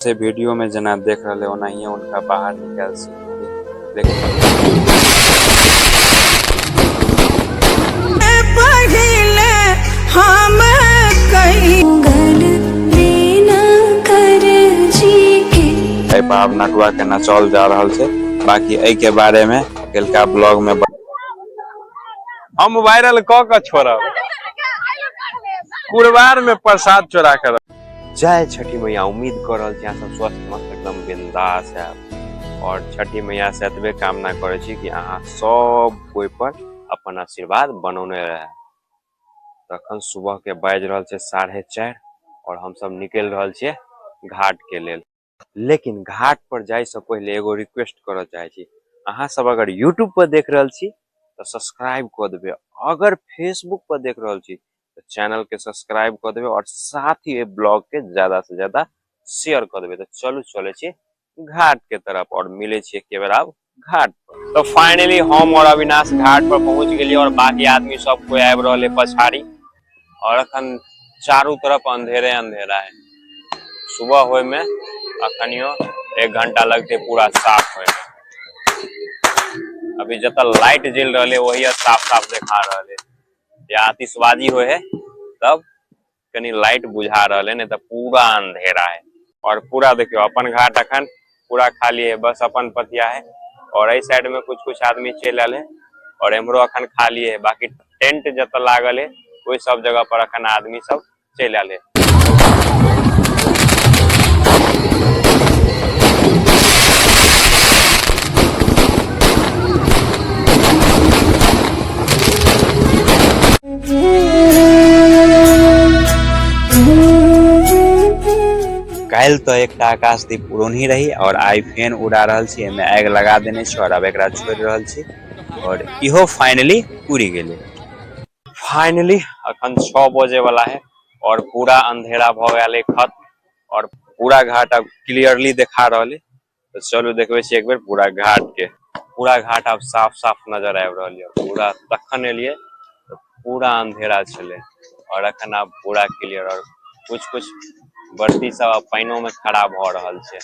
से video में जेना देख रहल है ओनाहिए उनका बाहर निकाल सकते। पहिले हम कई एहि पर आब नटुआ के नचौल जा रहल छै। बाकी एहि के बारे में कलका ब्लॉग में हम वायरल क के छोड़ब, कुरबार में प्रसाद चोरा कर। जय छठी मैया। उम्मीद कर रहल छी अहाँ सब स्वस्थ मस्त एकदम बिंदास है और छठी मैया से एतबे कामना करै छी कि अहाँ सब कोई पर अपन आशीर्वाद बनौने रहे। तखन सुबह के बाजि रहल छै 4:30 और हम सब निकलि रहल छियै घाट के लेल। लेकिन घाट पर जाय से पहिले एगो रिक्वेस्ट करऽ चाहै छी, अहाँ सब अगर यूट्यूब पर देख रहल छी तऽ सब्सक्राइब कऽ देबै, अगर फेसबुक पर देख रहल छी तऽ चैनल के सब्सक्राइब कऽ देबै और साथ ही एहि ब्लॉग के ज्यादा से ज्यादा शेयर कऽ देबै। तऽ चलू चलै छी घाट के तरफ और मिलै छी एक बेर आब घाट पर। तो फाइनली हम और अविनाश घाट पर पहुंच गेलियै और बाकी आदमी सब कोई आबि रहल है पछाड़ी और अखन चारू तरफ अंधेरे अंधेरा है। सुबह होय में अखनियो 1 घंटा लगते पूरा साफ होय में। अभी जत लाइट जल रहा है वही साफ साफ देखा रहा है। या आतिशबाजी होय है तब कनी लाइट बुझा रहा है, नहीं तो पूरा अंधेरा है। और पूरा देखियो अपन घाट अखन पूरा खाली है, बस अपन पतिया है और एहि साइड में कुछ कुछ आदमी चलि आयल है और एम्हरो अखन खाली है। बाकी टेंट जत लागल है ओहि सब जगह पर अखन आदमी सब चलि आयल है। काल्हि तो एकटा आकाशदीप उड़ौनही रही और आई फेन उड़ा रहल छी, एहिमे आगि लगा देने छी और अब एकरा छोड़ि रहल छी और इहो फाइनली उड़ि गेलै। फाइनली अखन 6 बजे वाला है और पूरा अंधेरा भ गेल है खत्म और पूरा घाट अब क्लियरली देखा रहल है। तो चलू देखबै छी एक बेर पूरा घाट के। पूरा घाट अब साफ साफ नजर आबि रहल है। पूरा तखन एलियै तो पूरा अंधेरा छलै और अखन आब पूरा क्लियर और कुछ कुछ बर्ती सब आब पानिओ में खड़ा भ रहल छै।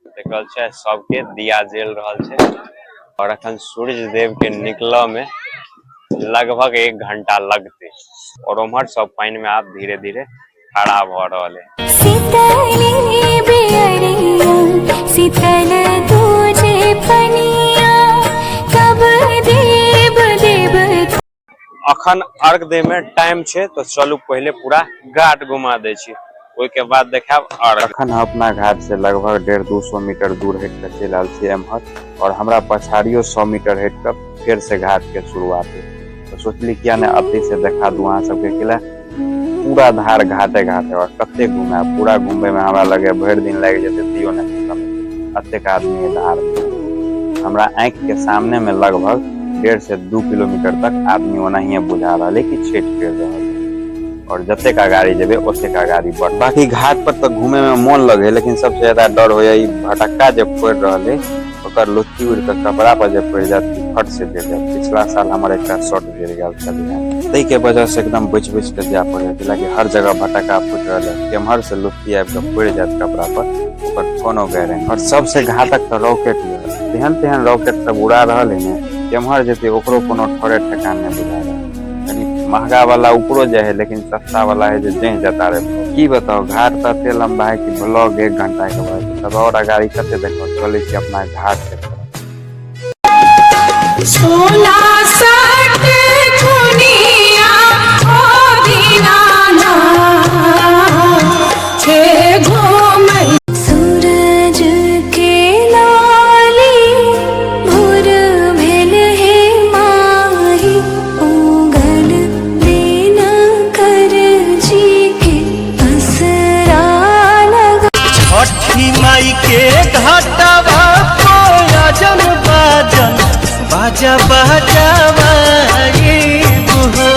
देख रहल छै सबके दिया जलि रहल छै और अखन सूर्य देव के निकलऽ में लगभग 1 घंटा लगते और उम्हर सब पानि में आब धीरे धीरे खड़ा भ रहल है। शीतली बेअरिया, शीतल दूजे पनिया, कब देव देव। अखन अर्घ दे में टाइम छै तो चलू पहले पूरा घाट घुमा दै छी, ओहि के बाद देखायब अर्घ। अखन हम अपना घाट से लगभग 150-200 मीटर दूर हटि कऽ चलि आयल छी एम्हर और हमरा पछाड़ियो 100 मीटर हटि कऽ फेर से घाट के शुरुआत है। तो सोचली किया ने अति से देखा दू अहाँ सबके, किला पूरा धार घाटे घाटे और कते घुमायब, पूरा घूमबे में हमरा लगे भरि दिन लागि जेतै तैयो नहि खत्म हेतै, एतेक आदमी है धार में। हमरा आँखि के सामने में लगभग 1.5 से 2 किलोमीटर तक आदमी ओनाहिए बुझा रहल है कि छठि करि रहल है और जतेक अगाड़ी जेबै ओतेक अगाड़ी बढ़। बाकी घाट पर तऽ घूमे में मोन लगे है, लेकिन सबसे ज्यादा डर होइए ई भटक्का जे फोड़ि रहल है ओकर लुत्ती उड़ि कऽ कपड़ा पर जे पड़ि जायत कि फट से गिर जायत। पिछला साल हमर एकटा शर्ट गिर गेल छल, ताहि के वजह से एकदम बचि बचि कऽ जाय पड़ै है, कि हर जगह भटक्का फूटि रहल है, केम्हर से लुत्ती आबि कऽ पड़ि जायत कपड़ा पर ओकर कोनो गारंटी। और सबसे घातक तऽ रॉकेट यऽ, तेहन तेहन रॉकेट सब उड़ा रहल है ने, केम्हर जेतै ओकरो कोनो ठोरे ठेकान नहि बुझा रहल। कनी महगा वाला ऊपरो जाय है लेकिन सस्ता वाला है जे जहि जता रहे। की बताओ घाट तऽ एते लंबा है कि ब्लॉग 1 घंटा के बाद तब और अगाड़ी कते देखो। चलै छी अपना घाट के तरफ। सोना साट खुनिया ओ दीनानाथ, छे घूमै सूरज के लाली भोर भेल हे माही, उगल दिन कर जी के असरा लगा। छठी माई के घाटवा बाजन बाजन बाजा बजावाई हो।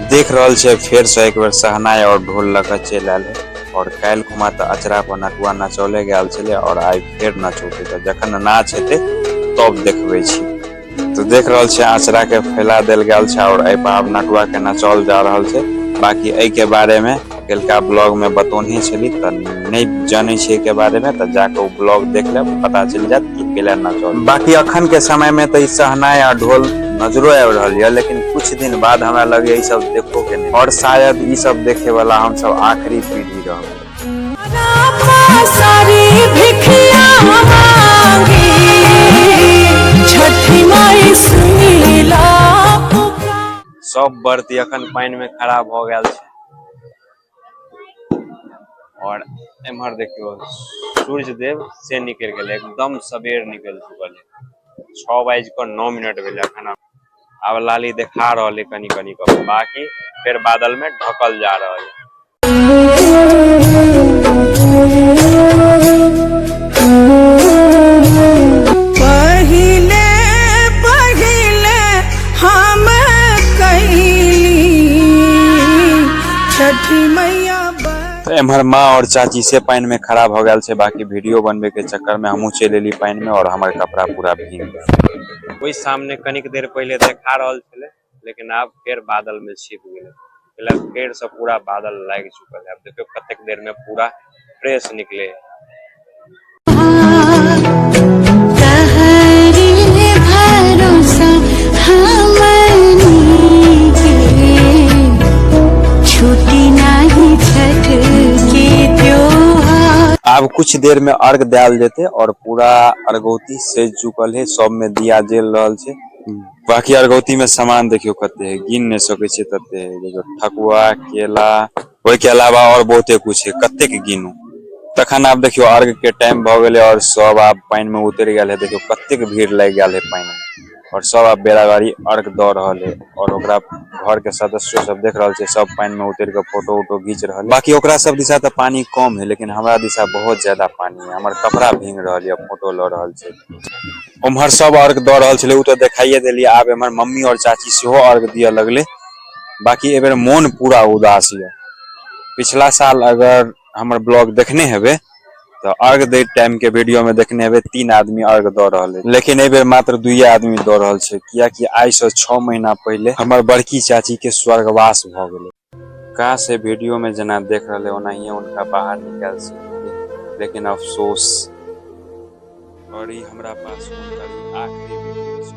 देख रहल छै फेर से एक बेर सहनाइ और ढोल लऽ कऽ चलि आयल है और काल्हि खुमा तऽ अचरा पर नटुआ नचौले गेल छलै और आइ फेर नचौतै, तऽ जखन नाच हेतै तब देखबै छी। तो देख रहल छै अचरा के फैला देल गेल छै और एहि पर आब नटुआ के नचौल जा रहल छै। बाकी एहि के बारे में कलका ब्लॉग में बतौने छली, तऽ नहि जानै छै के बारे में तऽ जाके ओ ब्लॉग देख लेब, पता चलि जायत कि कैला नचल। बाकी अखन के समय में तऽ ई शहनाई आ ढोल नजरो आबि रहल यऽ, लेकिन कुछ दिन बाद हमरा लगैया ई सब देखो के नहि, और शायद ई सब देखे वाला हम सब आखिरी पीढ़ी रहब। सारी भिखिया मांगी छठी माई सुनीला पुकार। सब बर्ती अखन पानि में खड़ा भऽ गेल छै। और एम्हर देखियो सूर्य देव से निकलि गेलै, एकदम सबेर निकलि चुकल है। छओ बाजि कऽ नओ मिनट भेलै अखन। आब लाली देखा रहल है कनी कनी कऽ, बाकी फेर बादल में ढकल जा रहल है। पहिले पहिले हम कैली छठी मैया। तऽ एम्हर माँ और चाची से पानि में खड़ा भऽ गेल छै, बाकी वीडियो बनबे के चक्कर में हमहूँ चलि एली पानि में और हमर कपड़ा पूरा भींग गेल। ओहि सामने कनिक देर पहिले देखा रहल छलै, लेकिन आब फेर बादल में छिप गेलै। पहिले फेर से पूरा बादल लागि चुकल है। आब देखियौ कतेक देर में पूरा फ्रेश निकले है। तहरे भरोसा हमनी के, छुटी नाही छठ के त्योहार। आब कुछ देर में अर्घ देल जेते और पूरा अर्घौती सज चुकल है, सब में दिया जल रहल छै। बाकी अर्घौती में सामान देखियो कते है, गिन नहीं सके छियै तते है। देखियो ठकुआ, केला, ओहि के अलावा और बहुते कुछ है, कतेक गिनू। तखन आब देखियो अर्घ के टाइम भऽ गेलै और सब आब पानि में उतरि गेल है। देखियो कतेक भीड़ लागि गेल है पानि में और सब आब बेराबेरी अर्घ दऽ रहल है और ओकरा घर के सदस्य सब देख रहल छै, सब पानि में उतरि के फोटो उटो घीच रहल है। बाकी ओकरा सब दिशा तऽ पानी कम है, लेकिन हमरा दिशा बहुत ज्यादा पानी है। हमर कपड़ा भींग रहल ये, फोटो लऽ रहल छै। उम्हर सब अर्घ दऽ रहल छलै, ओ तऽ देखाइए देलियै। आब एम्हर मम्मी और चाची सेहो अर्घ दिअ लगलै। बाकी एहि बेर मोन पूरा उदास यऽ। पिछला साल अगर हमर ब्लॉग देखने हेबै तऽ अर्घ दै टाइम के वीडियो में देखने हेबै 3 आदमी अर्घ दऽ रहल है, लेकिन एहि बेर मात्र 2 आदमी दऽ रहल छै, कियाकि आइ से 6 महीना पहिले हमर बड़की चाची के स्वर्गवास भऽ गेलै। काश एहि वीडियो में जेना देख रहल है ओनाहिए हुनका बाहर निकालि सकतियै, लेकिन अफसोस। और ई हमरा पास हुनकर ई आखिरी वीडियो छै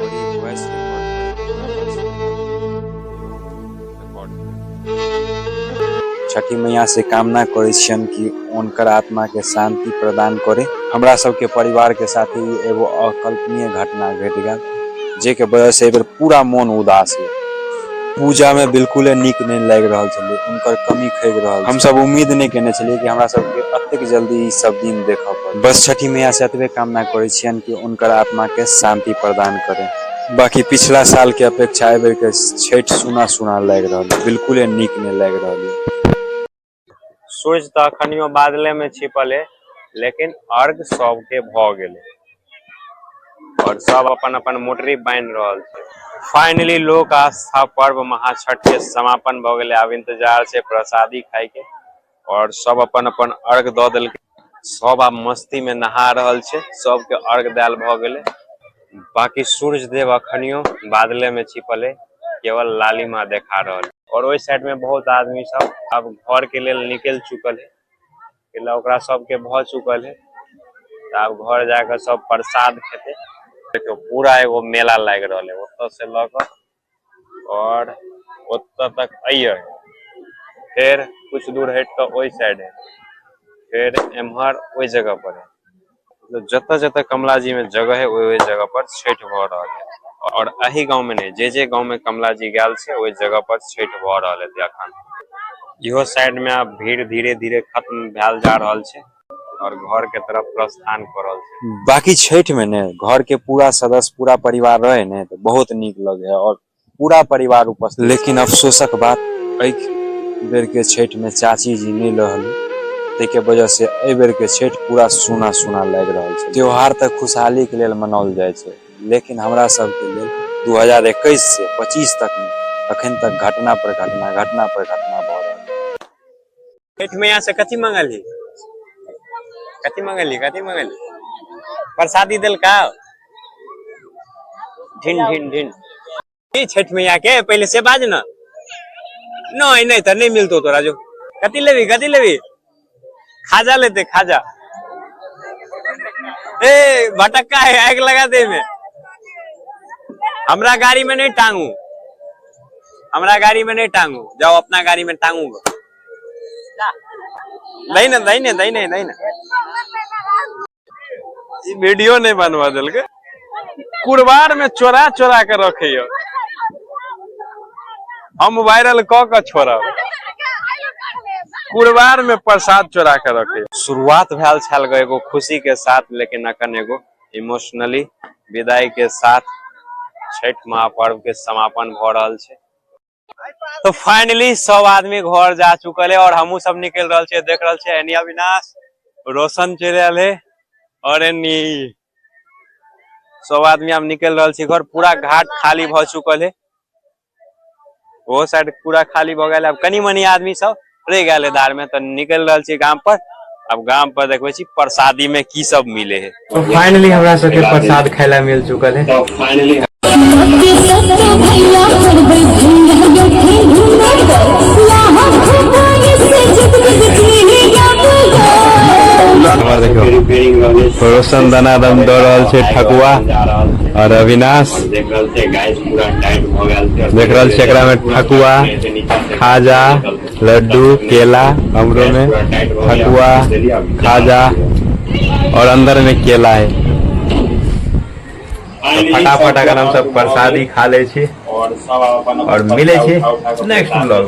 और ई वॉइस रिकॉर्ड हमरा पास रिकॉर्ड। छठी मैया से कामना करै छियनि कि हुनकर आत्मा के शांति प्रदान करे। हमरा सबके परिवार के साथे ई एगो अकल्पनीय घटना घटि गेल, जे के वजह से एहि बेर पूरा मोन उदास है। पूजा में बिल्कुले नीक नहीं लागि रहल छलै, हुनकर कमी खगि रहल। हम सब उम्मीद नहीं केने छलियै कि हमरा सबके एतेक जल्दी ई सब दिन देखऽ पड़त। बस छठी मैया से एतबे कामना करै छियनि कि हुनकर आत्मा के शांति प्रदान करे। बाकी पिछला साल के अपेक्षा एहि बेर के छठि सुना सुना लागि रहल है, बिल्कुले नीक नहीं लागि रहल है। सूर्य तऽ अखनियो बादले में छिपल है, लेकिन अर्घ सबके भऽ गेलै और सब अपन अपन मोटरी बान्हि रहल छै। फाइनली लोक आस्था पर्व महाछठ के समापन भऽ गेलै। आब इंतजार छै प्रसादी खाय के और सब अपन अपन अर्घ दऽ देलकै। सब आब मस्ती में नहा रहल छै, सबके अर्घ देल भऽ गेलै। बाकी सूर्य देव अखनियो बादले में छिपल है, केवल लालिमा देखा रहल है। और ओहि साइड में बहुत आदमी सब आब घर के लेल निकलि चुकल है, कैला ओकरा सबके भऽ चुकल है। तऽ आब घर जाके सब प्रसाद खेतै। देखियौ पूरा एगो मेला लागि रहल है, ओतऽ से लऽ कऽ और ओतऽ तक अइयै, फेर कुछ दूर हटि कऽ ओहि साइड है, फेर एम्हर ओहि जगह पर है। मतलब जतऽ जतऽ कमला जी में जगह है ओहि ओहि जगह पर छठि भऽ रहल है। और एहि गांव में नहीं, जे जे गांव में कमला जी गेल छै ओहि जगह पर छठि भऽ रहल है अखन। इहो साइड में आब भीड़ धीरे धीरे खत्म भेल जा रहल छै और घर के तरफ प्रस्थान कऽ रहल छै। बाकी छठि में ने घर के पूरा सदस्य पूरा परिवार रहे ने तऽ बहुत नीक लगे है और पूरा परिवार उपस्थित। लेकिन अफसोसक बात एहि बेर के छठि में चाची जी नहीं रहल, ताहि के वजह से एहि बेर के छठि पूरा सूना सूना लागि रहल छै। त्योहार तऽ खुशहाली के लेल मनाओल जाइ छै, लेकिन हमरा सबके लेल 2021 से 25 तक में अखन तक घटना पर घटना, घटना पर घटना भऽ रहल छै। छठि मैया से कथी मंगलही? कथी मंगलही? कथी मंगलही? प्रसादी देलका? ढिन ढिन ढिन। की छठि मैया के पहिले से बाज न। नहीं नहीं तो नहीं मिलतो तोरा जो। कथी लेबी, कथी लेबी? खाजा लेते, खाजा। ए भटक्का है, आग लगा दे में। हमरा गाड़ी में नहीं टांगू, हमरा गाड़ी में नहीं टांगू, जाओ अपना गाड़ी में टांगू। नहीं ना, नहीं ना, नहीं नहीं नहीं ना, ई वीडियो नहीं बनवा देलकै। कुरबार में चोरा चोरा के रखैयो, हम वायरल क के छोड़ब। कुरबार में प्रसाद चोरा के रखे। शुरुआत भेल छल गो एगो खुशी के साथ, लेकिन अखन एगो इमोशनली विदाई के साथ छठ महापर्व के समापन भ रहल छै। तो फाइनली सब आदमी घर जा चुकल है और हमहू सब निकल रहल छियै। देख रहल छियै, एनी अविनाश, रोशन चलि आयल है और एनी सब आदमी आब निकल रहल छै घर। पूरा घाट खाली भ चुकल है, ओहो साइड पूरा खाली भ गेल। आब कनी मनी आदमी सब रहि गेल है धार में। तो निकल रहल छी गाम पर। अब गाम पर देखबै छी प्रसादी में की सब मिले है। फाइनली हमरा सबके प्रसाद खाय ला मिल चुकल है। भैया करबै भैया देखियौ, रोशन दनादन दऽ रहल छै ठकुआ और अविनाश। देख रहल छै, एकरा में ठकुआ, खाजा, लड्डू, केला। हमरो में ठकुआ, खाजा और अंदर में केला है। तो फटाफट अगर हम सब प्रसादी खा ले छी और मिले छी नेक्स्ट ब्लॉग।